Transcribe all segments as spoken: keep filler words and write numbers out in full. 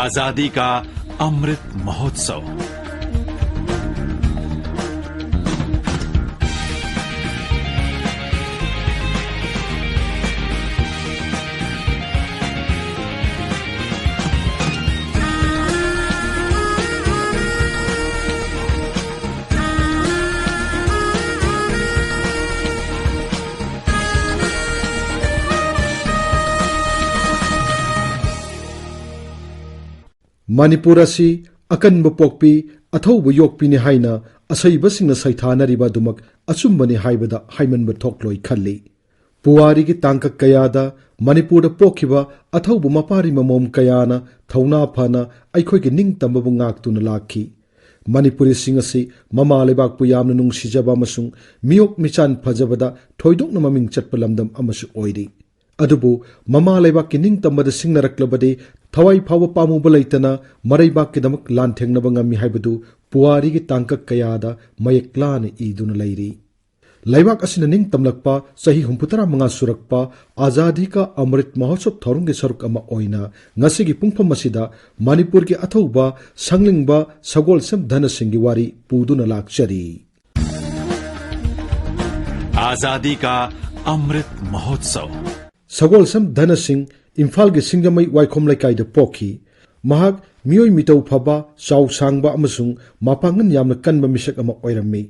आजादी का अमृत महोत्सव। ꯃꯅꯤꯄꯨꯔ ꯑꯁꯤ ꯑꯀꯟꯕ ꯄꯣꯛꯄꯤ, ꯑꯊꯧꯕ ꯌꯣꯛꯄꯤꯅꯤ ꯍꯥꯏꯅ ꯑꯁꯩꯕꯁꯤꯡꯅ ꯁꯩꯊꯥꯅꯔꯤꯕ ꯑꯗꯨꯃꯛ ꯑꯆꯨꯝꯕꯅꯤ ꯍꯥꯏꯕꯗ ꯍꯥꯏꯃꯟꯕ ꯊꯣꯛꯂꯣꯏ ꯈꯜꯂꯤ꯫ ꯄꯨꯋꯥꯔꯤꯒꯤ ꯇꯥꯡꯀꯛ ꯀꯌꯥꯗ ꯃꯅꯤꯄꯨꯔꯗ ꯄꯣꯛꯈꯤꯕ ꯑꯊꯧꯕ ꯃꯄꯥꯔꯤ ꯃꯃꯣꯝ ꯀꯌꯥꯅ ꯊꯧꯅꯥ ꯐꯅ ꯑꯩꯈꯣꯏꯒꯤ ꯅꯤꯡꯇꯝꯕꯕꯨ ꯉꯥꯛꯇꯨꯅ ꯂꯥꯛꯈꯤ꯫ ꯃꯅꯤꯄꯨꯔꯤꯁꯤꯡ ꯑꯁꯤ ꯃꯃꯥ ꯂꯩꯕꯥꯛꯄꯨ ꯌꯥꯝꯅ ꯅꯨꯡꯁꯤꯖꯕ ꯑꯃꯁꯨꯡ ꯃꯤꯑꯣꯛ ꯃꯤꯆꯥꯟ ꯐꯖꯕꯗ ꯊꯣꯏꯗꯣꯛꯅ ꯃꯃꯤꯡ ꯆꯠꯄ ꯂꯝꯗꯝ ꯑꯃꯁꯨ ꯑꯣꯏꯔꯤ꯫ ꯑꯗꯨꯕꯨ ꯃꯃꯥ ꯂꯩꯕꯥꯛꯀꯤ ꯅꯤꯡꯇꯝꯕꯗ ꯁꯤꯡꯅꯔꯛꯂꯕꯗꯤ ꯊꯋꯥꯏ ꯐꯥꯎꯕ ꯄꯥꯝꯃꯨꯕ ꯂꯩꯇꯅ ꯃꯔꯩꯕꯥꯛꯀꯤꯗꯃꯛ ꯂꯥꯟꯊꯦꯡꯅꯕ ꯉꯝꯃꯤ ꯍꯥꯏꯕꯗꯨ ꯄꯨꯋꯥꯔꯤꯒꯤ ꯇꯥꯡꯀꯛ ꯀꯌꯥꯗ ꯃꯌꯦꯛ ꯂꯥꯅ ꯏꯗꯨꯅ ꯂꯩꯔꯤ꯫ ꯂꯩꯕꯥꯛ ꯑꯁꯤꯅ ꯅꯤꯡꯇꯝꯂꯛꯄ ꯆꯍꯤ ꯍꯨꯝꯐꯨꯇꯔꯥ ꯃꯉꯥ ꯁꯨꯔꯛꯄ ꯑꯖꯥꯗꯤ ꯀꯥ ꯑꯃ꯭ꯔꯤꯠ ꯃꯍꯣꯠꯁꯕ ꯊꯧꯔꯝꯒꯤ ꯁꯔꯨꯛ ꯑꯃ ꯑꯣꯏꯅ ꯉꯁꯤꯒꯤ ꯄꯨꯡꯐꯝ ꯑꯁꯤꯗ ꯃꯅꯤꯄꯨꯔꯒꯤ ꯑꯊꯧꯕ ꯁꯪꯂꯤꯡꯕ ꯁꯒꯣꯜꯁꯦꯝ ꯙꯅ ꯁꯤꯡꯒꯤ ꯋꯥꯔꯤ ꯄꯨꯗꯨꯅ ꯂꯥꯛꯆꯔꯤ꯫ आजादी का अमृत महोत्सव। ꯁꯒꯣꯜꯁꯦꯝ ꯙꯅ ꯁꯤꯡ ꯏꯝꯐꯥꯜꯒꯤ ꯁꯤꯡꯖꯃꯩ ꯋꯥꯏꯈꯣꯝ ꯂꯩꯀꯥꯏꯗ ꯄꯣꯛꯈꯤ꯫ ꯃꯍꯥꯛ ꯃꯤꯑꯣꯏ ꯃꯤꯇꯧ ꯐꯕ, ꯆꯥꯎ ꯁꯥꯡꯕ ꯑꯃꯁꯨꯡ ꯃꯄꯥꯡꯒꯜ ꯌꯥꯝꯅ ꯀꯟꯕ ꯃꯤꯁꯛ ꯑꯃ ꯑꯣꯏꯔꯝꯃꯤ꯫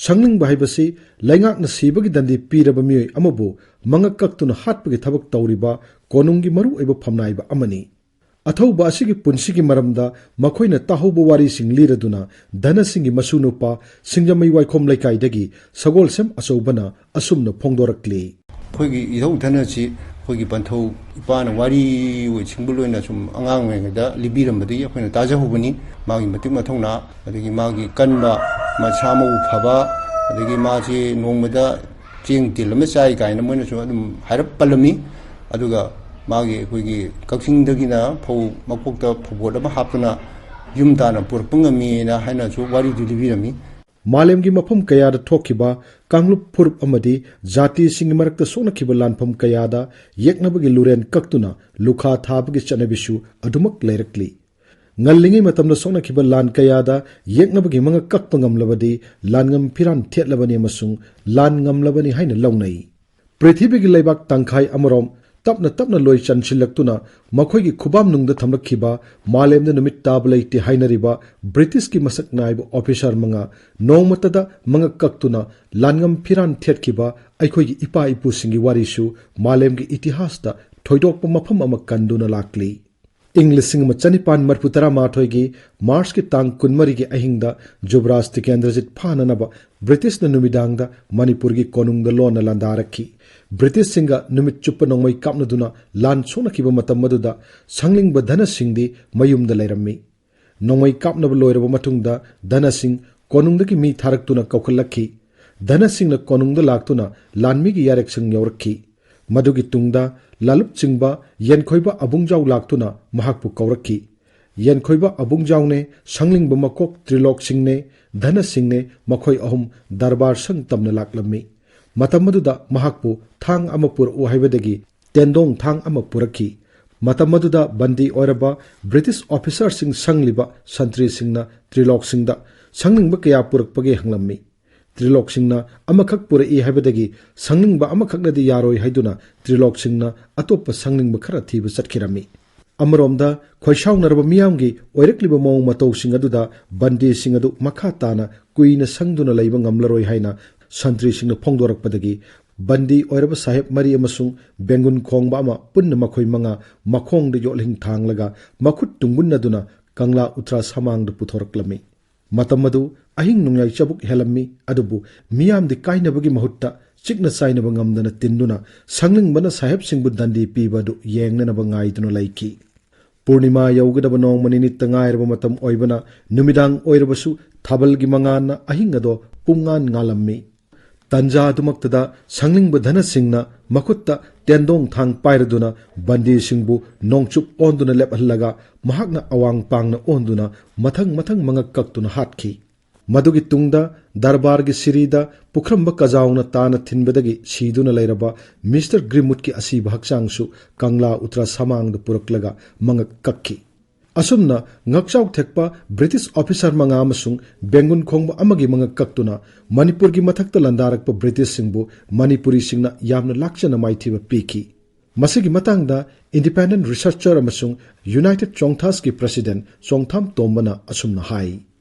ꯁꯪꯂꯤꯡꯕ ꯍꯥꯏꯕꯁꯤ ꯂꯩꯉꯥꯛꯅ ꯁꯤꯕꯒꯤ ꯗꯟꯗꯤ ꯄꯤꯔꯕ ꯃꯤꯑꯣꯏ ꯑꯃꯕꯨ ꯃꯉꯛ ꯀꯛꯇꯨꯅ ꯍꯥꯠꯄꯒꯤ ꯊꯕꯛ ꯇꯧꯔꯤꯕ ꯀꯣꯅꯨꯡꯒꯤ ꯃꯔꯨꯑꯣꯏꯕ ꯐꯝꯅꯥꯏꯕ ꯑꯃꯅꯤ꯫ ꯑꯊꯧꯕ ꯑꯁꯤꯒꯤ ꯄꯨꯟꯁꯤꯒꯤ ꯃꯔꯝꯗ ꯃꯈꯣꯏꯅ ꯇꯥꯍꯧꯕ ꯋꯥꯔꯤꯁꯤꯡ ꯂꯤꯔꯗꯨꯅ ꯙꯅ ꯁꯤꯡꯒꯤ ꯃꯁꯨ ꯅꯨꯄꯥ ꯁꯤꯡꯖꯃꯩ ꯋꯥꯏꯈꯣꯝ ꯂꯩꯀꯥꯏꯗꯒꯤ ꯁꯒꯣꯜꯁꯦꯝ ꯑꯆꯧꯕꯅ ꯑꯁꯨꯝꯅ ꯐꯣꯡꯗꯣꯔꯛꯂꯤ꯫ ꯑꯩꯈꯣꯏꯒꯤ ꯏꯙꯧ ꯙꯅꯁꯤ ꯑꯩꯈꯣꯏꯒꯤ ꯄꯟꯊꯧ ꯏꯄꯥꯅ ꯋꯥꯔꯤ ꯑꯣꯏ ꯁꯤꯡꯕꯨꯜ ꯑꯣꯏꯅ ꯁꯨꯝ ꯑꯉꯥꯡ ꯑꯣꯏꯔꯤꯉꯩꯗ ꯂꯤꯕꯤꯔꯝꯕꯗꯒꯤ ꯑꯩꯈꯣꯏꯅ ꯇꯥꯖꯍꯧꯕꯅꯤ꯫ ꯃꯥꯒꯤ ꯃꯇꯤꯛ ꯃꯊꯧꯅꯥ, ꯑꯗꯒꯤ ꯃꯥꯒꯤ ꯀꯟꯕ, ꯃꯁꯥ ꯃꯎ ꯐꯕ, ꯑꯗꯒꯤ ꯃꯥꯁꯤ ꯅꯣꯡꯃꯗ ꯆꯦꯡ ꯇꯤꯟ ꯑꯃ ꯆꯥꯏ ꯀꯥꯏꯅ ꯃꯣꯏꯅꯁꯨ ꯑꯗꯨꯝ ꯍꯥꯏꯔꯞ ꯄꯜꯂꯝꯃꯤ꯫ ꯑꯗꯨꯒ ꯃꯥꯒꯤ ꯑꯩꯈꯣꯏꯒꯤ ꯀꯛꯆꯤꯡꯗꯒꯤꯅ ꯐꯧ ꯃꯀꯣꯛꯇ ꯐꯧꯕꯣꯠ ꯑꯃ ꯍꯥꯞꯇꯨꯅ ꯌꯨꯝ ꯇꯥꯅ ꯄꯨꯔꯛꯄ ꯉꯝꯃꯤꯅ ꯍꯥꯏꯅꯁꯨ ꯋꯥꯔꯤꯗꯨ ꯂꯤꯕꯤꯔꯝꯃꯤ꯫ ꯃꯥꯂꯦꯝꯒꯤ ꯃꯐꯝ ꯀꯌꯥꯗ ꯊꯣꯛꯈꯤꯕ ꯀꯥꯡꯂꯨꯞ ꯐꯨꯔꯨꯞ ꯑꯃꯗꯤ ꯖꯥꯇꯤꯁꯤꯡꯒꯤ ꯃꯔꯛꯇ ꯁꯣꯛꯅꯈꯤꯕ ꯂꯥꯟꯐꯝ ꯀꯌꯥꯗ ꯌꯦꯛꯅꯕꯒꯤ ꯂꯨꯔꯦꯟ ꯀꯛꯇꯨꯅ ꯂꯨꯈꯥ ꯊꯥꯕꯒꯤ ꯆꯠꯅꯕꯤꯁꯨ ꯑꯗꯨꯃꯛ ꯂꯩꯔꯛꯂꯤ꯫ ꯉꯜꯂꯤꯉꯩ ꯃꯇꯝꯗ ꯁꯣꯛꯅꯈꯤꯕ ꯂꯥꯟ ꯀꯌꯥꯗ ꯌꯦꯛꯅꯕꯒꯤ ꯃꯉꯛ ꯀꯛꯄ ꯉꯝꯂꯕꯗꯤ ꯂꯥꯟꯉꯝ ꯐꯤꯔꯥꯟ ꯊꯦꯠꯂꯕꯅꯤ ꯑꯃꯁꯨꯡ ꯂꯥꯟ ꯉꯝꯂꯕꯅꯤ ꯍꯥꯏꯅ ꯂꯧꯅꯩ꯫ ꯄ꯭ꯔꯤꯊꯤꯕꯤꯒꯤ ꯂꯩꯕꯥꯛ ꯇꯪꯈꯥꯏ ꯑꯃꯔꯣꯝ ꯇꯞꯅ ꯇꯞꯅ ꯂꯣꯏ ꯆꯟꯁꯤꯜꯂꯛꯇꯨꯅ ꯃꯈꯣꯏꯒꯤ ꯈꯨꯕꯥꯝꯅꯨꯡꯗ ꯊꯝꯂꯛꯈꯤꯕ ꯃꯥꯂꯦꯝꯗ ꯅꯨꯃꯤꯠ ꯇꯥꯕ ꯂꯩꯇꯦ ꯍꯥꯏꯅꯔꯤꯕ ꯕ꯭ꯔꯤꯇꯤꯁꯀꯤ ꯃꯁꯛ ꯅꯥꯏꯕ ꯑꯣꯐꯤꯁꯥꯔ ꯃꯉꯥ ꯅꯣꯡꯃꯇꯗ ꯃꯉꯛ ꯀꯛꯇꯨꯅ ꯂꯥꯟꯉꯝ ꯐꯤꯔꯥꯟ ꯊꯦꯠꯈꯤꯕ ꯑꯩꯈꯣꯏꯒꯤ ꯏꯄꯥ ꯏꯄꯨꯁꯤꯡꯒꯤ ꯋꯥꯔꯤꯁꯨ ꯃꯥꯂꯦꯝꯒꯤ ꯏꯇꯤꯍꯥꯁꯇ ꯊꯣꯏꯗꯣꯛꯄ ꯃꯐꯝ ꯑꯃ ꯀꯟꯗꯨꯅ ꯂꯥꯛꯂꯤ꯫ ꯏꯪ ꯂꯤꯁꯤꯡ ꯑꯃ ꯆꯅꯤꯄꯥꯟ ꯃꯔꯤꯐꯨ ꯇꯔꯥꯃꯥꯊꯣꯏꯒꯤ ꯃꯥꯔꯆꯀꯤ ꯇꯥꯡ ꯀꯨꯟꯃꯔꯤꯒꯤ ꯑꯍꯤꯡꯗ ꯖꯨꯕꯔꯥꯖ ꯇꯤꯀꯦꯟꯗ꯭ꯔꯖꯤꯠ ꯐꯥꯅꯅꯕ ꯕ꯭ꯔꯤꯇꯤꯁꯅ ꯅꯨꯃꯤꯗꯥꯡꯗ ꯃꯅꯤꯄꯨꯔꯒꯤ ꯀꯣꯅꯨꯡꯗ ꯂꯣꯟꯅ ꯂꯥꯟꯗꯥꯔꯛꯈꯤ꯫ ꯕ꯭ꯔꯤꯇꯤꯁꯁꯤꯡꯒ ꯅꯨꯃꯤꯠ ꯆꯨꯞꯄ ꯅꯣꯡꯃꯩ ꯀꯥꯞꯅꯗꯨꯅ ꯂꯥꯟ ꯁꯣꯛꯅꯈꯤꯕ ꯃꯇꯝ ꯑꯗꯨꯗ ꯁꯪꯂꯤꯡꯕ ꯙꯅ ꯁꯤꯡꯗꯤ ꯃꯌꯨꯝꯗ ꯂꯩꯔꯝꯃꯤ꯫ ꯅꯣꯡꯃꯩ ꯀꯥꯞꯅꯕ ꯂꯣꯏꯔꯕ ꯃꯇꯨꯡꯗ ꯙꯅ ꯁꯤꯡ ꯀꯣꯅꯨꯡꯗꯒꯤ ꯃꯤ ꯊꯥꯔꯛꯇꯨꯅ ꯀꯧꯈꯠꯂꯛꯈꯤ꯫ ꯙꯅ ꯁꯤꯡꯅ ꯀꯣꯅꯨꯡꯗ ꯂꯥꯛꯇꯨꯅ ꯂꯥꯟꯃꯤꯒꯤ ꯌꯥꯔꯦꯛꯁꯪ ꯌꯧꯔꯛꯈꯤ꯫ ꯃꯗꯨꯒꯤ ꯇꯨꯡꯗ ꯂꯥꯂꯨꯞ ꯆꯤꯡꯕ ꯌꯦꯟꯈꯣꯏꯕ ꯑꯕꯨꯡꯖꯥꯎ ꯂꯥꯛꯇꯨꯅ ꯃꯍꯥꯛꯄꯨ ꯀꯧꯔꯛꯈꯤ꯫ ꯌꯦꯟꯈꯣꯏꯕ ꯑꯕꯨꯡꯖꯥꯎꯅꯦ, ꯁꯪꯂꯤꯡꯕ ꯃꯀꯣꯛ ꯇ꯭ꯔꯤꯂꯣꯛ ꯁꯤꯡꯅꯦ, ꯙꯅ ꯁꯤꯡꯅꯦ, ꯃꯈꯣꯏ ꯑꯍꯨꯝ ꯗꯔꯕꯥꯔ ꯁꯪ ꯇꯝꯅ ꯂꯥꯛꯂꯝꯃꯤ꯫ ꯃꯇꯝ ꯑꯗꯨꯗ ꯃꯍꯥꯛꯄꯨ ꯊꯥꯡ ꯑꯃ ꯄꯨꯔꯛꯎ ꯍꯥꯏꯕꯗꯒꯤ ꯇꯦꯟꯗꯣꯡ ꯊꯥꯡ ꯑꯃ ꯄꯨꯔꯛꯈꯤ꯫ ꯃꯇꯝ ꯑꯗꯨꯗ ꯕꯟꯗꯤ ꯑꯣꯏꯔꯕ ꯕ꯭ꯔꯤꯇꯤꯁ ꯑꯣꯐꯤꯁꯥꯔꯁꯤꯡ ꯁꯪꯂꯤꯕ ꯁꯟꯇ꯭ꯔꯤꯁꯤꯡꯅ ꯇ꯭ꯔꯤꯂꯣꯛꯁꯤꯡꯗ ꯁꯪꯂꯤꯡꯕ ꯀꯌꯥ ꯄꯨꯔꯛꯄꯒꯦ ꯍꯪꯂꯝꯃꯤ꯫ ꯇ꯭ꯔꯤꯂꯣꯛꯁꯤꯡꯅ ꯑꯃꯈꯛ ꯄꯨꯔꯛꯏ ꯍꯥꯏꯕꯗꯒꯤ ꯁꯪꯂꯤꯡꯕ ꯑꯃꯈꯛꯅꯗꯤ ꯌꯥꯔꯣꯏ ꯍꯥꯏꯗꯨꯅ ꯇ꯭ꯔꯤꯂꯣꯛꯁꯤꯡꯅ ꯑꯇꯣꯞꯄ ꯁꯪꯂꯤꯡꯕ ꯈꯔ ꯊꯤꯕ ꯆꯠꯈꯤꯔꯝꯃꯤ꯫ ꯑꯃꯔꯣꯝꯗ ꯈꯣꯏꯁꯥꯎꯅꯔꯕ ꯃꯤꯌꯥꯝꯒꯤ ꯑꯣꯏꯔꯛꯂꯤꯕ ꯃꯑꯣꯡ ꯃꯇꯧꯁꯤꯡ ꯑꯗꯨꯗ ꯕꯟꯗꯤꯁꯤꯡ ꯑꯗꯨ ꯃꯈꯥ ꯇꯥꯅ ꯀꯨꯏꯅ ꯁꯪꯗꯨꯅ ꯂꯩꯕ ꯉꯝꯂꯔꯣꯏ ꯍꯥꯏꯅ ꯁꯟꯇ꯭ꯔꯤꯁꯤꯡꯅ ꯐꯣꯡꯗꯣꯔꯛꯄꯗꯒꯤ ꯕꯟꯗꯤ ꯑꯣꯏꯔꯕ ꯁꯥꯍꯦꯕ ꯃꯔꯤ ꯑꯃꯁꯨꯡ ꯕꯦꯡꯒꯨꯟ ꯈꯣꯡꯕ ꯑꯃ ꯄꯨꯟꯅ ꯃꯈꯣꯏ ꯃꯉꯥ ꯃꯈꯣꯡꯗ ꯌꯣꯠꯂꯤꯡ ꯊꯥꯡꯂꯒ ꯃꯈꯨꯠ ꯇꯨꯡꯒꯨꯟꯅꯗꯨꯅ ꯀꯪꯂꯥ ꯎꯇ꯭ꯔꯥ ꯁꯃꯥꯡꯗ ꯄꯨꯊꯣꯔꯛꯂꯝꯃꯤ꯫ ꯃꯇꯝ ꯑꯗꯨ ꯑꯍꯤꯡ ꯅꯣꯡꯌꯥꯏ ꯆꯕꯨꯛ ꯍꯦꯜꯂꯝꯃꯤ, ꯑꯗꯨꯕꯨ ꯃꯤꯌꯥꯝꯗꯤ ꯀꯥꯏꯅꯕꯒꯤ ꯃꯍꯨꯠꯇ ꯆꯤꯛꯅ ꯆꯥꯏꯅꯕ ꯉꯝꯗꯅ ꯇꯤꯟꯗꯨꯅ ꯁꯪꯂꯤꯡꯕꯅ ꯁꯥꯍꯦꯕꯁꯤꯡꯕꯨ ꯗꯟꯗꯤ ꯄꯤꯕ ꯑꯗꯨ ꯌꯦꯡꯅꯅꯕ ꯉꯥꯏꯗꯨꯅ ꯂꯩꯈꯤ꯫ ꯄꯨꯔꯅꯤꯃꯥ ꯌꯧꯒꯗꯕ ꯅꯣꯡꯃ ꯅꯤꯅꯤꯠꯇ ꯉꯥꯏꯔꯕ ꯃꯇꯝ ꯑꯣꯏꯕꯅ ꯅꯨꯃꯤꯗꯥꯡ ꯑꯣꯏꯔꯕꯁꯨ ꯊꯥꯕꯜꯒꯤ ꯃꯉꯥꯜꯅ ꯑꯍꯤꯡ ꯑꯗꯣ ꯄꯨꯡꯉꯥꯟ ꯉꯥꯜꯂꯝꯃꯤ꯫ ꯇꯟꯖꯥ ꯑꯗꯨꯃꯛꯇꯗ ꯁꯪꯂꯤꯡꯕ ꯙꯅꯁꯤꯡꯅ ꯃꯈꯨꯠꯇ ꯇꯦꯟꯗꯣꯡ ꯊꯥꯡ ꯄꯥꯏꯔꯗꯨꯅ ꯕꯟꯗꯤꯁꯤꯡꯕꯨ ꯅꯣꯡꯆꯨꯞ ꯑꯣꯟꯗꯨꯅ ꯂꯦꯞꯍꯜꯂꯒ ꯃꯍꯥꯛꯅ ꯑꯋꯥꯡ ꯄꯥꯡꯅ ꯑꯣꯟꯗꯨꯅ ꯃꯊꯪ ꯃꯊꯪ ꯃꯉꯛ ꯀꯛꯇꯨꯅ ꯍꯥꯠꯈꯤ꯫ ꯃꯗꯨꯒꯤ ꯇꯨꯡꯗ ꯗꯔꯕꯥꯔꯒꯤ ꯁꯤꯔꯤꯗ ꯄꯨꯈ꯭ꯔꯝꯕ ꯀꯖꯥꯎꯅ ꯇꯥꯅ ꯊꯤꯟꯕꯗꯒꯤ ꯁꯤꯗꯨꯅ ꯂꯩꯔꯕ ꯃꯤꯁꯇꯔ ꯒ꯭ꯔꯤꯝꯋꯨꯗꯀꯤ ꯑꯁꯤꯕ ꯍꯛꯆꯥꯡꯁꯨ ꯀꯪꯂꯥ ꯎꯇ꯭ꯔꯥ ꯁꯃꯥꯡꯗ ꯄꯨꯔꯛꯂꯒ ꯃꯉꯛ ꯀꯛꯈꯤ꯫ ꯑꯁꯨꯝꯅ ꯉꯛꯆꯥꯎ ꯊꯦꯛꯄ ꯕ꯭ꯔꯤꯇꯤꯁ ꯑꯣꯐꯤꯁꯥꯔ ꯃꯉꯥ ꯑꯃꯁꯨꯡ ꯕꯦꯡꯒꯨꯟ ꯈꯣꯡꯕ ꯑꯃꯒꯤ ꯃꯉꯛ ꯀꯛꯇꯨꯅ ꯃꯅꯤꯄꯨꯔꯒꯤ ꯃꯊꯛꯇ ꯂꯥꯟꯗꯥꯔꯛꯄ ꯕ꯭ꯔꯤꯇꯤꯁꯁꯤꯡꯕꯨ ꯃꯅꯤꯄꯨꯔꯤꯁꯤꯡꯅ ꯌꯥꯝꯅ ꯂꯥꯛꯆꯅ ꯃꯥꯏꯊꯤꯕ ꯄꯤꯈꯤ꯫ ꯃꯁꯤꯒꯤ ꯃꯇꯥꯡꯗ ꯏꯟꯗꯤꯄꯦꯟꯗꯦꯟ ꯔꯤꯁꯔꯆꯔ ꯑꯃꯁꯨꯡ ꯌꯨꯅꯥꯏꯇꯦꯗ ꯆꯣꯡꯊꯥꯁꯀꯤ ꯄ꯭ꯔꯦꯁꯤꯗꯦꯟꯠ ꯆꯣꯡꯊꯥꯝ ꯇꯣꯝꯕꯅ ꯑꯁꯨꯝꯅ ꯍꯥꯏ꯫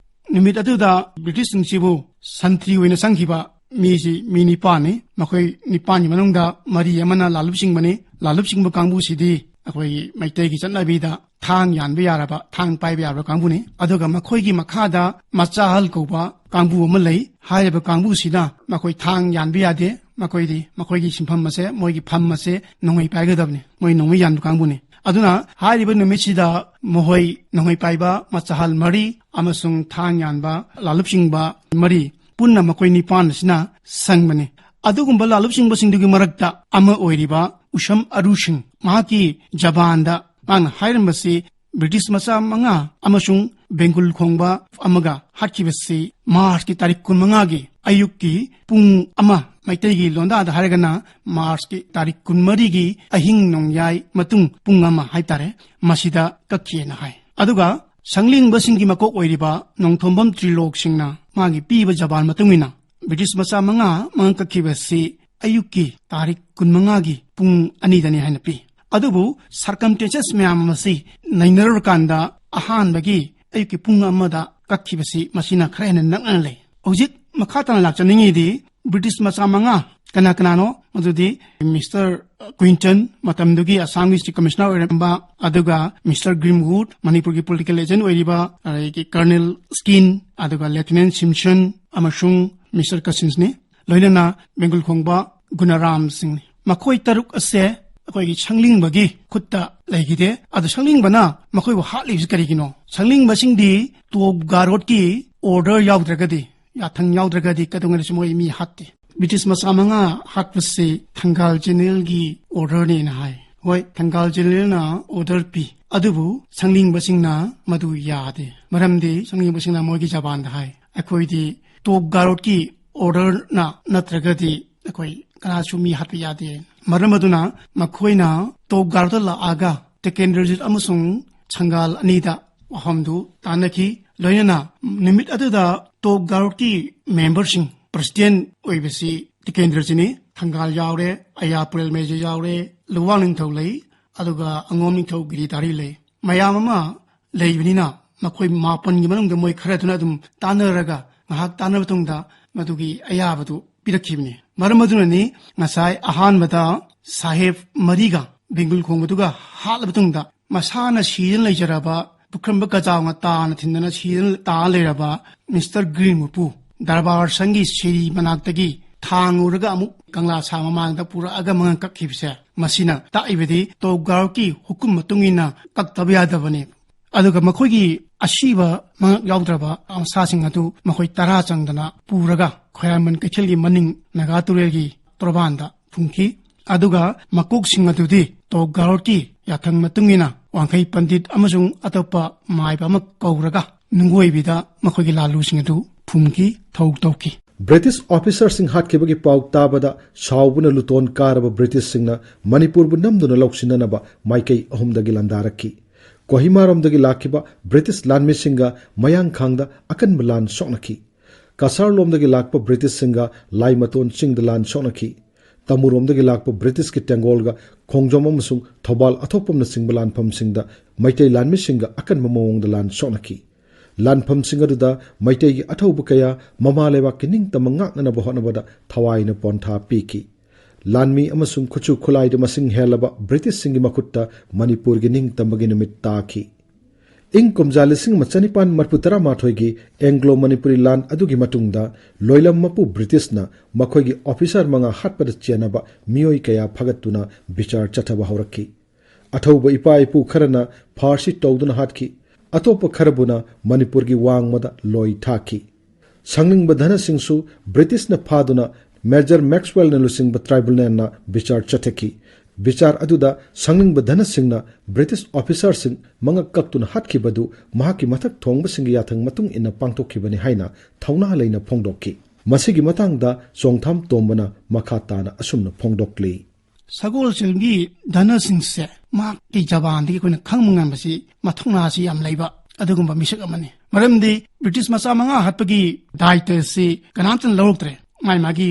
ꯅꯨꯃꯤꯠ ꯑꯗꯨꯗ ꯕ꯭ꯔꯤꯇꯤꯁꯁꯤꯡꯁꯤꯕꯨ ꯁꯟꯇ꯭ꯔꯤ ꯑꯣꯏꯅ ꯆꯪꯈꯤꯕ ꯃꯤꯁꯤ ꯃꯤ ꯅꯤꯄꯥꯟꯅꯤ꯫ ꯃꯈꯣꯏ ꯅꯤꯄꯥꯟꯒꯤ ꯃꯅꯨꯡꯗ ꯃꯔꯤ ꯑꯃꯅ ꯂꯥꯂꯨꯞ ꯆꯤꯡꯕꯅꯤ꯫ ꯂꯥꯂꯨꯞ ꯆꯤꯡꯕ ꯀꯥꯡꯕꯨꯁꯤꯗꯤ ꯑꯩꯈꯣꯏꯒꯤ ꯃꯩꯇꯩꯒꯤ ꯆꯠꯅꯕꯤꯗ ꯊꯥꯡ ꯌꯥꯟꯕ ꯌꯥꯔꯕ, ꯊꯥꯡ ꯄꯥꯏꯕ ꯌꯥꯔꯕ ꯀꯥꯡꯕꯨꯅꯤ꯫ ꯑꯗꯨꯒ ꯃꯈꯣꯏꯒꯤ ꯃꯈꯥꯗ ꯃꯆꯥꯍꯜ ꯀꯧꯕ ꯀꯥꯡꯕꯨ ꯑꯃ ꯂꯩ꯫ ꯍꯥꯏꯔꯤꯕ ꯀꯥꯡꯕꯨꯁꯤꯅ ꯃꯈꯣꯏ ꯊꯥꯡ ꯌꯥꯟꯕ ꯌꯥꯗꯦ꯫ ꯃꯈꯣꯏꯗꯤ ꯃꯈꯣꯏꯒꯤ ꯁꯤꯟꯐꯝ ꯑꯁꯦ, ꯃꯣꯏꯒꯤ ꯐꯝ ꯑꯁꯦ ꯅꯣꯡꯃꯩ ꯄꯥꯏꯒꯗꯕꯅꯤ꯫ ꯃꯣꯏ ꯅꯣꯡꯃꯩ ꯌꯥꯟꯕ ꯀꯥꯡꯕꯨꯅꯤ꯫ ꯑꯗꯨꯅ ꯍꯥꯏꯔꯤꯕ ꯅꯨꯃꯤꯠꯁꯤꯗ ꯃꯈꯣꯏ ꯅꯣꯡꯃꯩ ꯄꯥꯏꯕ ꯃꯆꯥꯍꯜ ꯃꯔꯤ ꯑꯃꯁꯨꯡ ꯊꯥꯡ ꯌꯥꯟꯕ ꯂꯥꯂꯨꯞ ꯆꯤꯡꯕ ꯃꯔꯤ, ꯄꯨꯟꯅ ꯃꯈꯣꯏ ꯅꯤꯄꯥꯟ ꯑꯁꯤꯅ ꯆꯪꯕꯅꯤ꯫ ꯑꯗꯨꯒꯨꯝꯕ ꯂꯥꯂꯨꯞ ꯆꯤꯡꯕꯁꯤꯡꯗꯨꯒꯤ ꯃꯔꯛꯇ ꯑꯃ ꯑꯣꯏꯔꯤꯕ ꯎꯁꯝ ꯑꯔꯨ ꯁꯤꯡ, ꯃꯍꯥꯛꯀꯤ ꯖꯕꯥꯟꯗ ꯃꯥꯅ ꯍꯥꯏꯔꯝꯕꯁꯤ, ꯕ꯭ꯔꯤꯇꯤꯁ ꯃꯆꯥ ꯃꯉꯥ ꯑꯃꯁꯨꯡ ꯕꯦꯡꯒꯨꯜ ꯈꯣꯡꯕ ꯑꯃꯒ ꯍꯥꯠꯈꯤꯕꯁꯤ ꯃꯥꯔꯆꯀꯤ ꯇꯥꯔꯤꯛ ꯀꯨꯟꯃꯉꯥꯒꯤ ꯑꯌꯨꯛꯀꯤ ꯄꯨꯡ ꯑꯃ, ꯃꯩꯇꯩꯒꯤ ꯂꯣꯟꯗꯥꯗ ꯍꯥꯏꯔꯒꯅ ꯃꯥꯔꯆꯀꯤ ꯇꯥꯔꯤꯛ ꯀꯨꯟꯃꯔꯤꯒꯤ ꯑꯍꯤꯡ ꯅꯣꯡꯌꯥꯏ ꯃꯇꯨꯡ ꯄꯨꯡ ꯑꯃ ꯍꯥꯏꯇꯥꯔꯦ, ꯃꯁꯤꯗ ꯀꯛꯈꯤꯑꯅ ꯍꯥꯏ꯫ ꯑꯗꯨꯒ ꯁꯪꯂꯤꯡꯕꯁꯤꯡꯒꯤ ꯃꯀꯣꯛ ꯑꯣꯏꯔꯤꯕ ꯅꯣꯡꯊꯣꯝꯕꯝ ꯇ꯭ꯔꯤꯂꯣꯛ ꯁꯤꯡꯅ ꯃꯥꯒꯤ ꯄꯤꯕ ꯖꯕꯥꯟ ꯃꯇꯨꯡ ꯏꯟꯅ ꯕ꯭ꯔꯤꯇꯤꯁ ꯃꯆꯥ ꯃꯉꯥ ꯃꯉꯛ ꯀꯛꯈꯤꯕꯁꯤ ꯑꯌꯨꯛꯀꯤ ꯇꯥꯔꯤꯛ ꯀꯨꯟꯃꯉꯥꯒꯤ ꯄꯨꯡ ꯑꯅꯤꯗꯅꯤ ꯍꯥꯏꯅ ꯄꯤ꯫ ꯑꯗꯨꯕꯨ circumstances ꯃꯌꯥꯝ ꯑꯃꯁꯤ ꯅꯩꯅꯔꯨꯔꯀꯥꯟꯗ ꯑꯍꯥꯟꯕꯒꯤ ꯑꯌꯨꯛꯀꯤ ꯄꯨꯡ ꯑꯃꯗ ꯀꯛꯈꯤꯕꯁꯤ ꯃꯁꯤꯅ ꯈꯔ ꯍꯦꯟꯅ ꯅꯛꯅꯅ ꯂꯩ꯫ ꯍꯧꯖꯤꯛ ꯃꯈꯥ ꯇꯥꯅ ꯂꯥꯛꯆꯅꯤꯡꯉꯤꯗꯤ ꯕ꯭ꯔꯤꯇꯤꯁ ꯃꯆꯥ ꯃꯉꯥ ꯀꯅꯥ ꯀꯅꯥꯅꯣ? ꯃꯗꯨꯗꯤ ꯃꯤꯁꯇꯔ ꯀ꯭ꯋꯤꯟꯇꯟ, ꯃꯇꯝꯗꯨꯒꯤ ꯑꯁꯥꯝꯒꯤ ꯆꯤꯐ ꯀꯃꯤꯁꯅꯔ ꯑꯣꯏꯔꯝꯕ, ꯑꯗꯨꯒ ꯃꯤꯁꯇꯔ ꯒ꯭ꯔꯤꯝꯋꯨꯗ, ꯃꯅꯤꯄꯨꯔꯒꯤ ꯄꯣꯂꯤꯇꯤꯀꯦꯜ ꯑꯦꯖꯦꯟꯠ ꯑꯣꯏꯔꯤꯕ, ꯑꯗꯒꯤ ꯀꯔꯅꯦꯜ ꯁ꯭ꯀꯤꯟ, ꯑꯗꯨꯒ ꯂꯦꯐꯇꯤꯅꯦꯟꯠ ꯁꯤꯝꯁꯟ ꯑꯃꯁꯨꯡ ꯃꯤꯁꯇꯔ ꯀꯁꯤꯟꯁꯅꯤ꯫ ꯂꯣꯏꯅꯅ ꯕꯦꯡꯒꯨꯜ ꯈꯣꯡꯕ ꯒꯨꯅꯔꯥꯝ ꯁꯤꯡꯅꯤ꯫ ꯃꯈꯣꯏ ꯇꯔꯨꯛ ꯑꯁꯦ ꯑꯩꯈꯣꯏꯒꯤ ꯁꯪꯂꯤꯡꯕꯒꯤ ꯈꯨꯠꯇ ꯂꯩꯈꯤꯗꯦ꯫ ꯑꯗꯨ ꯁꯪꯂꯤꯡꯕꯅ ꯃꯈꯣꯏꯕꯨ ꯍꯥꯠꯂꯤꯕꯁꯤ ꯀꯔꯤꯒꯤꯅꯣ? ꯁꯪꯂꯤꯡꯕꯁꯤꯡꯗꯤ ꯇꯣꯞ ꯒꯥꯔꯣꯠꯀꯤ ꯑꯣꯔꯗꯔ ꯌꯥꯎꯗ꯭ꯔꯒꯗꯤ, ꯌꯥꯊꯪ ꯌꯥꯎꯗ꯭ꯔꯒꯗꯤ ꯀꯩꯗꯧꯉꯩꯗꯁꯨ ꯃꯣꯏ ꯃꯤ ꯍꯥꯠꯇꯦ꯫ ꯕ꯭ꯔꯤꯇꯤꯁ ꯃꯆꯥ ꯃꯉꯥ ꯍꯥꯠꯄꯁꯤ ꯊꯪꯒꯥꯜ ꯖꯦꯅꯔꯦꯜꯒꯤ ꯑꯣꯔꯗꯔꯅꯦꯅ ꯍꯥꯏ꯫ ꯍꯣꯏ, ꯊꯪꯒꯥꯜ ꯖꯦꯅꯔꯦꯜꯅ ꯑꯣꯔꯗꯔ ꯄꯤ, ꯑꯗꯨꯕꯨ ꯁꯪꯂꯤꯡꯕꯁꯤꯡꯅ ꯃꯗꯨ ꯌꯥꯗꯦ꯫ ꯃꯔꯝꯗꯤ ꯁꯪꯂꯤꯡꯕꯁꯤꯡꯅ ꯃꯣꯏꯒꯤ ꯖꯕꯥꯟꯗ ꯍꯥꯏ, ꯑꯩꯈꯣꯏꯗꯤ ꯇꯣꯞ ꯒꯥꯔꯣꯠꯀꯤ ꯑꯣꯔꯗꯔꯅ ꯅꯠꯇ꯭ꯔꯒꯗꯤ ꯑꯩꯈꯣꯏ ꯀꯅꯥꯁꯨ ꯃꯤ ꯍꯥꯠꯄ ꯌꯥꯗꯦ꯫ ꯃꯔꯝ ꯑꯗꯨꯅ ꯃꯈꯣꯏꯅ ꯇꯣꯞ ꯒꯥꯔꯣꯠꯇ ꯂꯥꯛꯑꯒ ꯇꯤꯀꯦꯟꯗ꯭ꯔꯖꯤꯠ ꯑꯃꯁꯨꯡ ꯁꯪꯒꯥꯜ ꯑꯅꯤꯗ ꯋꯥꯐꯝꯗꯨ ꯇꯥꯟꯅꯈꯤ꯫ ꯂꯣꯏꯅꯅ ꯅꯨꯃꯤꯠ ꯑꯗꯨꯗ ꯇꯣꯞ ꯒꯥꯔꯣꯠꯀꯤ ꯃꯦꯝꯕꯔꯁꯤꯡ, ꯄ꯭ꯔꯁꯤꯗꯦꯟ ꯑꯣꯏꯕꯁꯤ ꯇꯤꯀꯦꯟꯗ꯭ꯔꯖꯤꯠꯅꯤ, ꯊꯪꯒꯥꯜ ꯌꯥꯎꯔꯦ, ꯑꯌꯥ ꯄꯨꯔꯦꯜ ꯃꯦꯖꯔ ꯌꯥꯎꯔꯦ, ꯂꯨꯋꯥꯡ ꯅꯤꯡꯊꯧ ꯂꯩ, ꯑꯗꯨꯒ ꯑꯉꯣꯝ ꯅꯤꯡꯊꯧ ꯒꯤꯔꯤꯙꯥꯔꯤ ꯂꯩ꯫ ꯃꯌꯥꯝ ꯑꯃ ꯂꯩꯕꯅꯤꯅ ꯃꯈꯣꯏ ꯃꯥꯄꯟꯒꯤ ꯃꯅꯨꯡꯗ ꯃꯣꯏ ꯈꯔꯗꯨꯅ ꯑꯗꯨꯝ ꯇꯥꯟꯅꯔꯒ ꯉꯥꯏꯍꯥꯛ ꯇꯥꯟꯅꯕ ꯃꯇꯨꯡꯗ ꯃꯗꯨꯒꯤ ꯑꯌꯥꯕꯗꯨ ꯄꯤꯔꯛꯈꯤꯕꯅꯤ꯫ ꯃꯔꯝ ꯑꯗꯨꯅꯅꯤ ꯉꯁꯥꯏ ꯑꯍꯥꯟꯕꯗ ꯁꯥꯍꯦꯕ ꯃꯔꯤꯒ ꯕꯦꯡꯒꯨꯜ ꯈꯣꯡꯕꯗꯨꯒ ꯍꯥꯠꯂꯕ ꯃꯇꯨꯡꯗ ꯃꯁꯥꯅ ꯁꯤꯗꯨꯅ ꯂꯩꯖꯔꯕ ꯄꯨꯈ꯭ꯔꯝꯕ ꯀꯖꯥꯎꯅ ꯇꯥꯅ ꯊꯤꯟꯗꯅ ꯁꯤꯗꯨꯅ ꯇꯥ ꯂꯩꯔꯕ ꯃꯤꯁꯇꯔ ꯒ꯭ꯔꯤꯟ ꯃꯄꯨ ꯗꯔꯕꯥꯔ ꯁꯪꯒꯤ ꯁꯤꯔꯤ ꯃꯅꯥꯛꯇꯒꯤ ꯊꯥꯡ ꯎꯔꯒ ꯑꯃꯨꯛ ꯀꯪꯂꯥ ꯁꯥ ꯃꯃꯥꯡꯗ ꯄꯨꯔꯛꯑꯒ ꯃꯉꯛ ꯀꯛꯈꯤꯕꯁꯦ, ꯃꯁꯤꯅ ꯇꯥꯛꯏꯕꯗꯤ ꯇꯣꯞ ꯒꯥꯔꯣꯠꯀꯤ ꯍꯨꯀꯨꯝ ꯃꯇꯨꯡ ꯏꯟꯅ ꯀꯛꯇꯕ ꯌꯥꯗꯕꯅꯤ꯫ ꯑꯗꯨꯒ ꯃꯈꯣꯏꯒꯤ ꯑꯁꯤꯕ ꯃꯉꯛ ꯌꯥꯎꯗ꯭ꯔꯕ ꯃꯁꯥꯁꯤꯡ ꯑꯗꯨ ꯃꯈꯣꯏ ꯇꯔꯥ ꯆꯪꯗꯅ ꯄꯨꯔꯒ ꯈꯣꯏꯔꯥꯡꯕꯟ ꯀꯩꯊꯦꯜꯒꯤ ꯃꯅꯤꯡ ꯅꯥꯒꯥ ꯇꯨꯔꯦꯜꯒꯤ ꯇꯣꯔꯕꯥꯟꯗ ꯐꯨꯝꯈꯤ꯫ ꯑꯗꯨꯒ ꯃꯀꯣꯛꯁꯤꯡ ꯑꯗꯨꯗꯤ ꯇꯣꯞ ꯒꯥꯔꯣꯠꯀꯤ ꯌꯥꯊꯪ ꯃꯇꯨꯡ ꯏꯟꯅ ꯋꯥꯡꯈꯩ ꯄꯟꯗꯤꯠ ꯑꯃꯁꯨꯡ ꯑꯇꯣꯞꯄ ꯃꯥꯏꯕ ꯑꯃ ꯀꯧꯔꯒ ꯅꯨꯡꯒꯣꯏꯕꯤꯗ ꯃꯈꯣꯏꯒꯤ ꯂꯥꯜꯂꯨꯁꯤꯡ ꯑꯗꯨ ꯐꯨꯝꯈꯤ, ꯊꯧ ꯇꯧꯈꯤ꯫ ꯕ꯭ꯔꯤꯇꯤꯁ ꯑꯣꯐꯤꯁꯔꯁꯤꯡ ꯍꯥꯠꯈꯤꯕꯒꯤ ꯄꯥꯎ ꯇꯥꯕꯗ ꯁꯥꯎꯕꯅ ꯂꯨꯇꯣꯟ ꯀꯥꯔꯕ ꯕ꯭ꯔꯤꯇꯤꯁꯁꯤꯡꯅ ꯃꯅꯤꯄꯨꯔꯕꯨ ꯅꯝꯗꯨꯅ ꯂꯧꯁꯤꯟꯅꯅꯕ ꯃꯥꯏꯀꯩ ꯑꯍꯨꯝꯗꯒꯤ ꯂꯥꯟꯗꯥꯔꯛꯈꯤ꯫ ꯀꯣꯍꯤꯃꯥꯔꯣꯝꯗꯒꯤ ꯂꯥꯛꯈꯤꯕ ꯕ꯭ꯔꯤꯇꯤꯁ ꯂꯥꯟꯃꯤꯁꯤꯡꯒ ꯃꯌꯥꯡꯈꯥꯡꯗ ꯑꯀꯟꯕ ꯂꯥꯟ ꯁꯣꯛꯅꯈꯤ꯫ ꯀꯁꯥꯔꯂꯣꯝꯗꯒꯤ ꯂꯥꯛꯄ ꯕ꯭ꯔꯤꯇꯤꯁꯁꯤꯡꯒ ꯂꯥꯏꯃꯇꯣꯟ ꯆꯤꯡꯗ ꯂꯥꯟ ꯁꯣꯛꯅꯈꯤ꯫ ꯇꯃꯨꯔꯣꯝꯗꯒꯤ ꯂꯥꯛꯄ ꯕ꯭ꯔꯤꯇꯤꯁꯀꯤ ꯇꯦꯡꯒꯣꯜꯒ ꯈꯣꯡꯖꯣꯝ ꯑꯃꯁꯨꯡ ꯊꯧꯕꯥꯜ ꯑꯊꯣꯛꯄꯝꯅꯆꯤꯡꯕ ꯂꯥꯟꯐꯝꯁꯤꯡꯗ ꯃꯩꯇꯩ ꯂꯥꯟꯃꯤꯁꯤꯡꯒ ꯑꯀꯟꯕ ꯃꯑꯣꯡꯗ ꯂꯥꯟ ꯁꯣꯛꯅꯈꯤ꯫ ꯂꯥꯟꯐꯝꯁꯤꯡ ꯑꯗꯨꯗ ꯃꯩꯇꯩꯒꯤ ꯑꯊꯧꯕ ꯀꯌꯥ ꯃꯃꯥ ꯂꯩꯕꯥꯛꯀꯤ ꯅꯤꯡꯇꯝꯕ ꯉꯥꯛꯅꯅꯕ ꯍꯣꯠꯅꯕꯗ ꯊꯋꯥꯏꯅ ꯄꯣꯟꯊꯥ ꯄꯤꯈꯤ꯫ ꯂꯥꯟꯃꯤ ꯑꯃꯁꯨꯡ ꯈꯨꯠꯁꯨ ꯈꯨꯠꯂꯥꯏꯗ ꯃꯁꯤꯡ ꯍꯦꯜꯂꯕ ꯕ꯭ꯔꯤꯇꯤꯁꯁꯤꯡꯒꯤ ꯃꯈꯨꯠꯇ ꯃꯅꯤꯄꯨꯔꯒꯤ ꯅꯤꯡꯇꯝꯕꯒꯤ ꯅꯨꯃꯤꯠ ꯇꯥꯈꯤ꯫ ꯏꯪ ꯀꯨꯝꯖꯥ ꯂꯤꯁꯤꯡ ꯑꯃ ꯆꯅꯤꯄꯥꯟ ꯃꯔꯤꯐꯨ ꯇꯔꯥꯃꯥꯊꯣꯏꯒꯤ ꯑꯦꯡꯒ꯭ꯂꯣ ꯃꯅꯤꯄꯨꯔꯤ ꯂꯥꯟ ꯑꯗꯨꯒꯤ ꯃꯇꯨꯡꯗ ꯂꯣꯏꯂꯝ ꯃꯄꯨ ꯕ꯭ꯔꯤꯇꯤꯁꯅ ꯃꯈꯣꯏꯒꯤ ꯑꯣꯐꯤꯁꯥꯔ ꯃꯉꯥ ꯍꯥꯠꯄꯗ ꯆꯦꯟꯅꯕ ꯃꯤꯑꯣꯏ ꯀꯌꯥ ꯐꯒꯠꯇꯨꯅ ꯕꯤꯆꯥꯔ ꯆꯠꯊꯕ ꯍꯧꯔꯛꯈꯤ꯫ ꯑꯊꯧꯕ ꯏꯄꯥ ꯏꯄꯨ ꯈꯔꯅ ꯐꯥꯔꯁꯤ ꯇꯧꯗꯨꯅ ꯍꯥꯠꯈꯤ꯫ ꯑꯇꯣꯞꯄ ꯈꯔꯕꯨꯅ ꯃꯅꯤꯄꯨꯔꯒꯤ ꯋꯥꯡꯃꯗ ꯂꯣꯏ ꯊꯥꯈꯤ꯫ ꯁꯪꯅꯤꯡꯕ ꯙꯅꯁꯤꯡꯁꯨ ꯕ꯭ꯔꯤꯇꯤꯁꯅ ꯐꯥꯗꯨꯅ ꯃꯦꯖꯔ ꯃꯦꯛꯁꯋꯦꯜꯅ ꯂꯨꯆꯤꯡꯕ ꯇ꯭ꯔꯥꯏꯕꯨꯅꯦꯜꯅ ꯕꯤꯆꯥꯔ ꯆꯠꯊꯈꯤ꯫ ꯕꯤꯆꯥꯔ ꯑꯗꯨꯗ ꯁꯪꯅꯤꯡꯕ ꯙꯅ ꯁꯤꯡꯅ ꯕ꯭ꯔꯤꯇꯤꯁ ꯑꯣꯐꯤꯁꯥꯔꯁꯤꯡ ꯃꯉꯛ ꯀꯛꯇꯨꯅ ꯍꯥꯠꯈꯤꯕꯗꯨ ꯃꯍꯥꯛꯀꯤ ꯃꯊꯛ ꯊꯣꯡꯕꯁꯤꯡꯒꯤ ꯌꯥꯊꯪ ꯃꯇꯨꯡ ꯏꯟꯅ ꯄꯥꯡꯊꯣꯛꯈꯤꯕꯅꯤ ꯍꯥꯏꯅ ꯊꯧꯅꯥ ꯂꯩꯅ ꯐꯣꯡꯗꯣꯛꯈꯤ꯫ ꯃꯁꯤꯒꯤ ꯃꯇꯥꯡꯗ ꯆꯣꯡꯊꯥꯝ ꯇꯣꯝꯕꯅ ꯃꯈꯥ ꯇꯥꯅ ꯑꯁꯨꯝꯅ ꯐꯣꯡꯗꯣꯛꯂꯤ꯫ ꯁꯒꯣꯜꯁꯦꯜꯒꯤ ꯙꯅ ꯁꯤꯡꯁꯦ ꯃꯍꯥꯛꯀꯤ ꯖꯕꯥꯟꯗꯒꯤ ꯑꯩꯈꯣꯏꯅ ꯈꯪꯕ ꯉꯝꯕꯁꯤ ꯃꯊꯧꯅꯥꯁꯤ ꯌꯥꯝ ꯂꯩꯕ ꯑꯗꯨꯒꯨꯝꯕ ꯃꯤꯁꯛ ꯑꯃꯅꯤ꯫ ꯃꯔꯝꯗꯤ ꯕ꯭ꯔꯤꯇꯤꯁ ꯃꯆꯥ ꯃꯉꯥ ꯍꯥꯠꯄꯒꯤ ꯗꯥꯏꯇꯁꯤ ꯀꯅꯥꯝꯇꯅ ꯂꯧꯔꯛꯇ꯭ꯔꯦ ꯃꯥꯏ ꯃꯥꯒꯤ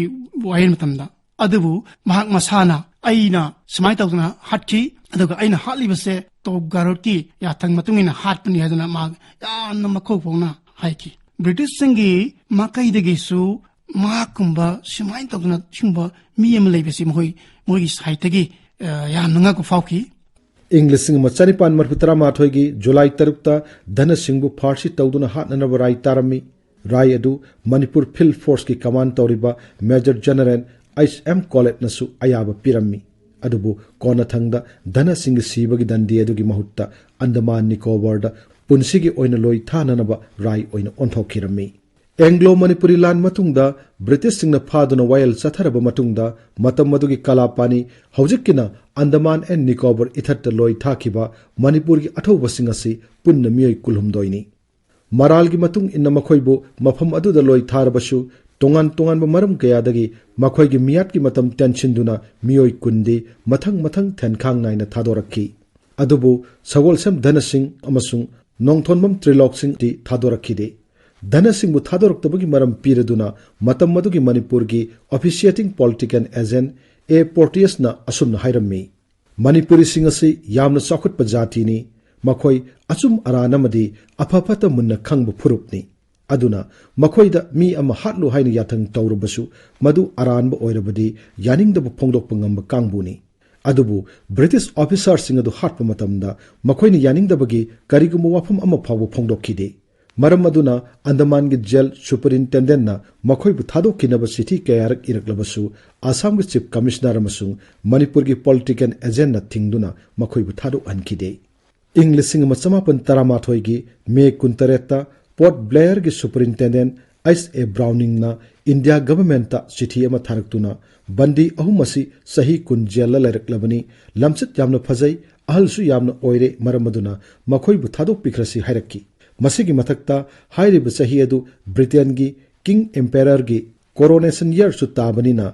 ꯋꯥꯌꯦꯜ ꯃꯇꯝꯗ꯫ ꯑꯗꯨꯕꯨ ꯃꯍꯥꯛ ꯃꯁꯥꯅ "ꯑꯩꯅ ꯁꯨꯃꯥꯏꯅ ꯇꯧꯗꯅ ꯍꯥꯠꯈꯤ, ꯑꯗꯨꯒ ꯑꯩꯅ ꯍꯥꯠꯂꯤꯕꯁꯦ ꯇꯣꯞ ꯒꯥꯔꯣꯠꯀꯤ ꯌꯥꯊꯪ ꯃꯇꯨꯡ ꯏꯟꯅ ꯍꯥꯠꯄꯅꯤ" ꯍꯥꯏꯗꯅ ꯃꯍꯥꯛ ꯌꯥꯝꯅ ꯃꯈꯧ ꯐꯥꯎꯅ ꯍꯥꯏꯈꯤ꯫ ꯕ꯭ꯔꯤꯇꯤꯁꯁꯤꯡꯒꯤ ꯃꯥꯏꯀꯩꯗꯒꯤꯁꯨ ꯃꯍꯥꯛꯀꯨꯝꯕ ꯁꯨꯃꯥꯏꯅ ꯇꯧꯗꯅ ꯁꯤꯒꯨꯝꯕ ꯃꯤ ꯑꯃ ꯂꯩꯕꯁꯤ ꯃꯈꯣꯏ, ꯃꯣꯏꯒꯤ ꯁꯥꯏꯠꯇꯒꯤ, ꯑ, ꯌꯥꯝꯅ ꯉꯛꯄ ꯐꯥꯎꯈꯤ꯫ ꯏꯪ ꯂꯤꯁꯤꯡ ꯑꯃ ꯆꯅꯤꯄꯥꯟ ꯃꯔꯤꯐꯨ ꯇꯔꯥꯃꯥꯊꯣꯏꯒꯤ ꯖꯨꯂꯥꯏ ꯇꯔꯨꯛꯇ ꯙꯅ ꯁꯤꯡꯕꯨ ꯐꯥꯔꯁꯤ ꯇꯧꯗꯨꯅ ꯍꯥꯠꯅꯅꯕ ꯔꯥꯏ ꯇꯥꯔꯝꯃꯤ꯫ ꯔꯥꯏ ꯑꯗꯨ ꯃꯅꯤꯄꯨꯔ ꯐꯤꯜꯗ ꯐꯣꯔꯁꯀꯤ ꯀꯃꯥꯟ ꯇꯧꯔꯤꯕ ꯃꯦꯖꯔ ꯖꯦꯅꯔꯦꯜ ꯑꯩꯆ ꯑꯦꯝ ꯀꯣꯂꯦꯠꯅꯁꯨ ꯑꯌꯥꯕ ꯄꯤꯔꯝꯃꯤ꯫ ꯑꯗꯨꯕꯨ ꯀꯣꯟꯅꯊꯪꯗ ꯙꯅ ꯁꯤꯡꯒꯤ ꯁꯤꯕꯒꯤ ꯗꯟꯗꯤ ꯑꯗꯨꯒꯤ ꯃꯍꯨꯠꯇ ꯑꯟꯗꯃꯥꯟ ꯅꯤꯀꯣꯕꯔꯗ ꯄꯨꯟꯁꯤꯒꯤ ꯑꯣꯏꯅ ꯂꯣꯏ ꯊꯥꯅꯅꯕ ꯔꯥꯏ ꯑꯣꯏꯅ ꯑꯣꯟꯊꯣꯛꯈꯤꯔꯝꯃꯤ꯫ ꯑꯦꯡꯒ꯭ꯂꯣ ꯃꯅꯤꯄꯨꯔꯤ ꯂꯥꯟ ꯃꯇꯨꯡꯗ ꯕ꯭ꯔꯤꯇꯤꯁꯁꯤꯡꯅ ꯐꯥꯗꯨꯅ ꯋꯥꯌꯦꯜ ꯆꯠꯊꯔꯕ ꯃꯇꯨꯡꯗ ꯃꯇꯝ ꯑꯗꯨꯒꯤ ꯀꯂꯥꯄꯥꯅꯤ, ꯍꯧꯖꯤꯛꯀꯤꯅ ꯑꯟꯗꯃꯥꯟ ꯑꯦꯟ ꯅꯤꯀꯣꯕꯔ ꯏꯊꯠꯇ ꯂꯣꯏ ꯊꯥꯈꯤꯕ ꯃꯅꯤꯄꯨꯔꯒꯤ ꯑꯊꯧꯕꯁꯤꯡ ꯑꯁꯤ ꯄꯨꯟꯅ ꯃꯤꯑꯣꯏ ꯀꯨꯟꯍꯨꯝꯗꯣꯏꯅꯤ꯫ ꯃꯔꯥꯜꯒꯤ ꯃꯇꯨꯡ ꯏꯟꯅ ꯃꯈꯣꯏꯕꯨ ꯃꯐꯝ ꯑꯗꯨꯗ ꯂꯣꯏ ꯊꯥꯔꯕꯁꯨ ꯇꯣꯉꯥꯟ ꯇꯣꯉꯥꯟꯕ ꯃꯔꯝ ꯀꯌꯥꯗꯒꯤ ꯃꯈꯣꯏꯒꯤ ꯃꯤꯌꯥꯠꯀꯤ ꯃꯇꯝ ꯇꯦꯟꯁꯤꯟꯗꯨꯅ ꯃꯤꯑꯣꯏ ꯀꯨꯟꯗꯤ ꯃꯊꯪ ꯃꯊꯪ ꯊꯦꯟꯈꯥꯡ ꯅꯥꯏꯅ ꯊꯥꯗꯣꯔꯛꯈꯤ꯫ ꯑꯗꯨꯕꯨ ꯁꯒꯣꯜꯁꯦꯝ ꯙꯅ ꯁꯤꯡ ꯑꯃꯁꯨꯡ ꯅꯣꯡꯊꯣꯟꯕꯝ ꯇ꯭ꯔꯤꯂꯣꯛ ꯁꯤꯡꯗꯤ ꯊꯥꯗꯣꯔꯛꯈꯤꯗꯦ꯫ ꯙꯅ ꯁꯤꯡꯕꯨ ꯊꯥꯗꯣꯔꯛꯇꯕꯒꯤ ꯃꯔꯝ ꯄꯤꯔꯗꯨꯅ ꯃꯇꯝ ꯑꯗꯨꯒꯤ ꯃꯅꯤꯄꯨꯔꯒꯤ officiating political agent ꯑꯦ ꯄꯣꯔꯇꯤꯌꯁꯅ ꯑꯁꯨꯝꯅ ꯍꯥꯏꯔꯝꯃꯤ, "ꯃꯅꯤꯄꯨꯔꯤꯁꯤꯡ ꯑꯁꯤ ꯌꯥꯝꯅ ꯆꯥꯎꯈꯠꯄ ꯖꯥꯇꯤꯅꯤ꯫ ꯃꯈꯣꯏ ꯑꯆꯨꯝ ꯑꯔꯥꯟ ꯑꯃꯗꯤ ꯑꯐ ꯐꯠꯇ ꯃꯨꯟꯅ ꯈꯪꯕ ꯐꯨꯔꯨꯞꯅꯤ꯫ ꯑꯗꯨꯅ ꯃꯈꯣꯏꯗ ꯃꯤ ꯑꯃ ꯍꯥꯠꯂꯨ ꯍꯥꯏꯅ ꯌꯥꯊꯪ ꯇꯧꯔꯕꯁꯨ ꯃꯗꯨ ꯑꯔꯥꯟꯕ ꯑꯣꯏꯔꯕꯗꯤ ꯌꯥꯅꯤꯡꯗꯕ ꯐꯣꯡꯗꯣꯛꯄ ꯉꯝꯕ ꯀꯥꯡꯕꯨꯅꯤ꯫ ꯑꯗꯨꯕꯨ ꯕ꯭ꯔꯤꯇꯤꯁ ꯑꯣꯐꯤꯁꯥꯔꯁꯤꯡ ꯑꯗꯨ ꯍꯥꯠꯄ ꯃꯇꯝꯗ ꯃꯈꯣꯏꯅ ꯌꯥꯅꯤꯡꯗꯕꯒꯤ ꯀꯔꯤꯒꯨꯝꯕ ꯋꯥꯐꯝ ꯑꯃ ꯐꯥꯎꯕ ꯐꯣꯡꯗꯣꯛꯈꯤꯗꯦ꯫ ꯃꯔꯝ ꯑꯗꯨꯅ ꯑꯟꯗꯃꯥꯟꯒꯤ ꯖꯦꯜ ꯁꯨꯄꯔꯤꯟꯇꯦꯟꯗꯦꯟꯠꯅ ꯃꯈꯣꯏꯕꯨ ꯊꯥꯗꯣꯛꯈꯤꯅꯕ ꯆꯤꯊꯤ ꯀꯌꯥꯔꯛ ꯏꯔꯛꯂꯕꯁꯨ ꯑꯁꯥꯝꯒꯤ ꯆꯤꯐ ꯀꯃꯤꯁꯅꯔ ꯑꯃꯁꯨꯡ ꯃꯅꯤꯄꯨꯔꯒꯤ ꯄꯣꯂꯤꯇꯤꯀꯦꯜ ꯑꯦꯖꯦꯟꯠꯅ ꯊꯤꯡꯗꯨꯅ ꯃꯈꯣꯏꯕꯨ ꯊꯥꯗꯣꯛꯍꯟꯈꯤꯗꯦ꯫ ꯏꯪ ꯂꯤꯁꯤꯡ ꯑꯃ ꯆꯃꯥꯄꯟ ꯇꯔꯥꯃꯥꯊꯣꯏꯒꯤ ꯃꯦ ꯀꯨꯟꯇꯔꯦꯠꯇ ꯄꯣꯔꯠ ꯕ꯭ꯂꯦꯌꯔꯒꯤ ꯁꯨꯄꯔꯤꯟꯇꯦꯟꯗꯦꯟꯠ ꯑꯦꯁ ꯑꯦ ꯕ꯭ꯔꯥꯎꯅꯤꯡꯅ ꯏꯟꯗꯤꯌꯥ ꯒꯚꯔꯟꯃꯦꯟꯠꯇ ꯆꯤꯊꯤ ꯑꯃ ꯊꯥꯔꯛꯇꯨꯅ ꯕꯟꯗꯤ ꯑꯍꯨꯝ ꯑꯁꯤ ꯆꯍꯤ ꯀꯨꯟ ꯖꯦꯜꯗ ꯂꯩꯔꯛꯂꯕꯅꯤ, ꯂꯝꯆꯠ ꯌꯥꯝꯅ ꯐꯖꯩ, ꯑꯍꯜꯁꯨ ꯌꯥꯝꯅ ꯑꯣꯏꯔꯦ, ꯃꯔꯝ ꯑꯗꯨꯅ ꯃꯈꯣꯏꯕꯨ ꯊꯥꯗꯣꯛꯄꯤꯈ꯭ꯔꯁꯤ ꯍꯥꯏꯔꯛꯈꯤ꯫ ꯃꯁꯤꯒꯤ ꯃꯊꯛꯇ ꯍꯥꯏꯔꯤꯕ ꯆꯍꯤ ꯑꯗꯨ ꯕ꯭ꯔꯤꯇꯦꯟꯒꯤ ꯀꯤꯡ ꯑꯦꯝꯄꯦꯔꯔꯒꯤ ꯀꯣꯔꯣꯅꯦꯁꯟ ꯌꯔꯁꯨ ꯇꯥꯕꯅꯤꯅ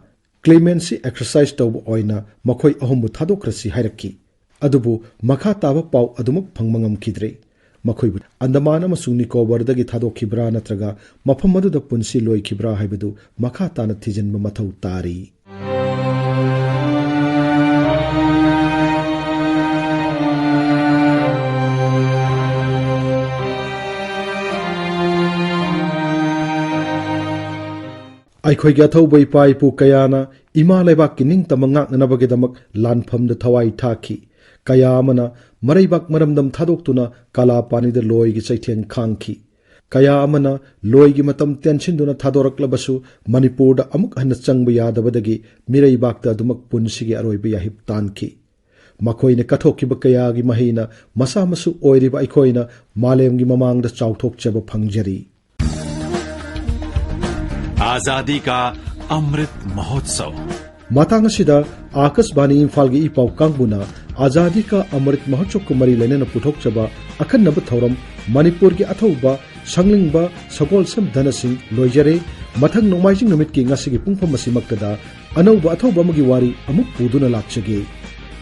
ꯀ꯭ꯂꯦꯃꯦꯟꯁꯤ ꯑꯦꯛꯁꯔꯁꯥꯏꯁ ꯇꯧꯕ ꯑꯣꯏꯅ ꯃꯈꯣꯏ ꯑꯍꯨꯝꯕꯨ ꯊꯥꯗꯣꯛꯈ꯭ꯔꯁꯤ ꯍꯥꯏꯔꯛꯈꯤ꯫ ꯑꯗꯨꯕꯨ ꯃꯈꯥ ꯇꯥꯕ ꯄꯥꯎ ꯑꯗꯨꯃꯛ ꯐꯪꯕ ꯉꯝꯈꯤꯗ꯭ꯔꯦ꯫ ꯃꯈꯣꯏꯕꯨ ꯑꯟꯗꯃꯥꯟ ꯑꯃꯁꯨꯡ ꯅꯤꯀꯣꯕꯔꯗꯒꯤ ꯊꯥꯗꯣꯛꯈꯤꯕ꯭ꯔꯥ ꯅꯠꯇ꯭ꯔꯒ ꯃꯐꯝ ꯑꯗꯨꯗ ꯄꯨꯟꯁꯤ ꯂꯣꯏꯈꯤꯕ꯭ꯔꯥ ꯍꯥꯏꯕꯗꯨ ꯃꯈꯥ ꯇꯥꯅ ꯊꯤꯖꯤꯟꯕ ꯃꯊꯧ ꯇꯥꯔꯤ꯫ ꯑꯩꯈꯣꯏꯒꯤ ꯑꯊꯧꯕ ꯏꯄꯥ ꯏꯄꯨ ꯀꯌꯥꯅ ꯏꯃꯥ ꯂꯩꯕꯥꯛꯀꯤ ꯅꯤꯡꯇꯝꯕ ꯉꯥꯛꯅꯅꯕꯒꯤꯗꯃꯛ ꯂꯥꯟꯐꯝꯗ ꯊꯋꯥꯏ ꯊꯥꯈꯤ꯫ ꯀꯌꯥ ꯑꯃꯅ ꯃꯔꯩꯕꯥꯛ ꯃꯔꯝꯗꯝ ꯊꯥꯗꯣꯛꯇꯨꯅ ꯀꯂꯥꯄꯥꯅꯤꯗ ꯂꯣꯏꯒꯤ ꯆꯩꯊꯦꯡ ꯈꯥꯡꯈꯤ꯫ ꯀꯌꯥ ꯑꯃꯅ ꯂꯣꯏꯒꯤ ꯃꯇꯝ ꯇꯦꯟꯁꯤꯟꯗꯨꯅ ꯊꯥꯗꯣꯔꯛꯂꯕꯁꯨ ꯃꯅꯤꯄꯨꯔꯗ ꯑꯃꯨꯛ ꯍꯟꯅ ꯆꯪꯕ ꯌꯥꯗꯕꯗꯒꯤ ꯃꯤꯔꯩꯕꯥꯛꯇ ꯑꯗꯨꯃꯛ ꯄꯨꯟꯁꯤꯒꯤ ꯑꯔꯣꯏꯕ ꯌꯥꯍꯤꯞ ꯇꯥꯟꯈꯤ꯫ ꯃꯈꯣꯏꯅ ꯀꯠꯊꯣꯛꯈꯤꯕ ꯀꯌꯥꯒꯤ ꯃꯍꯩꯅ ꯃꯆꯥ ꯃꯁꯨ ꯑꯣꯏꯔꯤꯕ ꯑꯩꯈꯣꯏꯅ ꯃꯥꯂꯦꯝꯒꯤ ꯃꯃꯥꯡꯗ ꯆꯥꯎꯊꯣꯛꯆꯕ ꯐꯪꯖꯔꯤ꯫ आजादी का अमृत महोत्सव। ꯃꯇꯥꯡ ꯑꯁꯤꯗ ꯑꯥꯀꯥꯁꯕꯥꯅꯤ ꯏꯝꯐꯥꯜꯒꯤ ꯏ ꯄꯥꯎ ꯀꯥꯡꯕꯨꯅ ꯑꯖꯥꯗꯤ ꯀꯥ ꯑꯃ꯭ꯔꯤꯠ ꯃꯍꯣꯠꯁꯕꯀ ꯃꯔꯤ ꯂꯩꯅꯅ ꯄꯨꯊꯣꯛꯆꯕ ꯑꯈꯟꯅꯕ ꯊꯧꯔꯝ, ꯃꯅꯤꯄꯨꯔꯒꯤ ꯑꯊꯧꯕ ꯁꯪꯂꯤꯡꯕ ꯁꯒꯣꯜꯁꯦꯝ ꯙꯅ ꯁꯤꯡ ꯂꯣꯏꯖꯔꯦ꯫ ꯃꯊꯪ ꯅꯣꯡꯃꯥꯏꯖꯤꯡ ꯅꯨꯃꯤꯠꯀꯤ ꯉꯁꯤꯒꯤ ꯄꯨꯡꯐꯝ ꯑꯁꯤꯃꯛꯇꯗ ꯑꯅꯧꯕ ꯑꯊꯧꯕ ꯑꯃꯒꯤ ꯋꯥꯔꯤ ꯑꯃꯨꯛ ꯄꯨꯗꯨꯅ ꯂꯥꯛꯆꯒꯦ꯫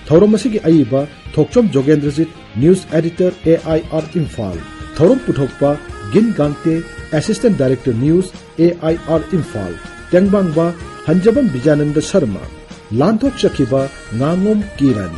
ꯊꯧꯔꯝ ꯑꯁꯤꯒꯤ ꯑꯏꯕ Thokchom Jogendrajit, news editor, A I R Imphal. ꯊꯧꯔꯝ ꯄꯨꯊꯣꯛꯄ Gin Gangte, assistant director news, A I R Imphal. ꯇꯦꯡꯕꯥꯡꯕ ꯍꯟꯖꯕꯝ ꯕꯤꯖꯌꯥꯅꯟꯗ ꯁꯔꯃ꯫ ꯂꯥꯟꯊꯣꯛꯆꯈꯤꯕ ꯉꯥꯉꯣꯝ ꯀꯤꯔꯟ꯫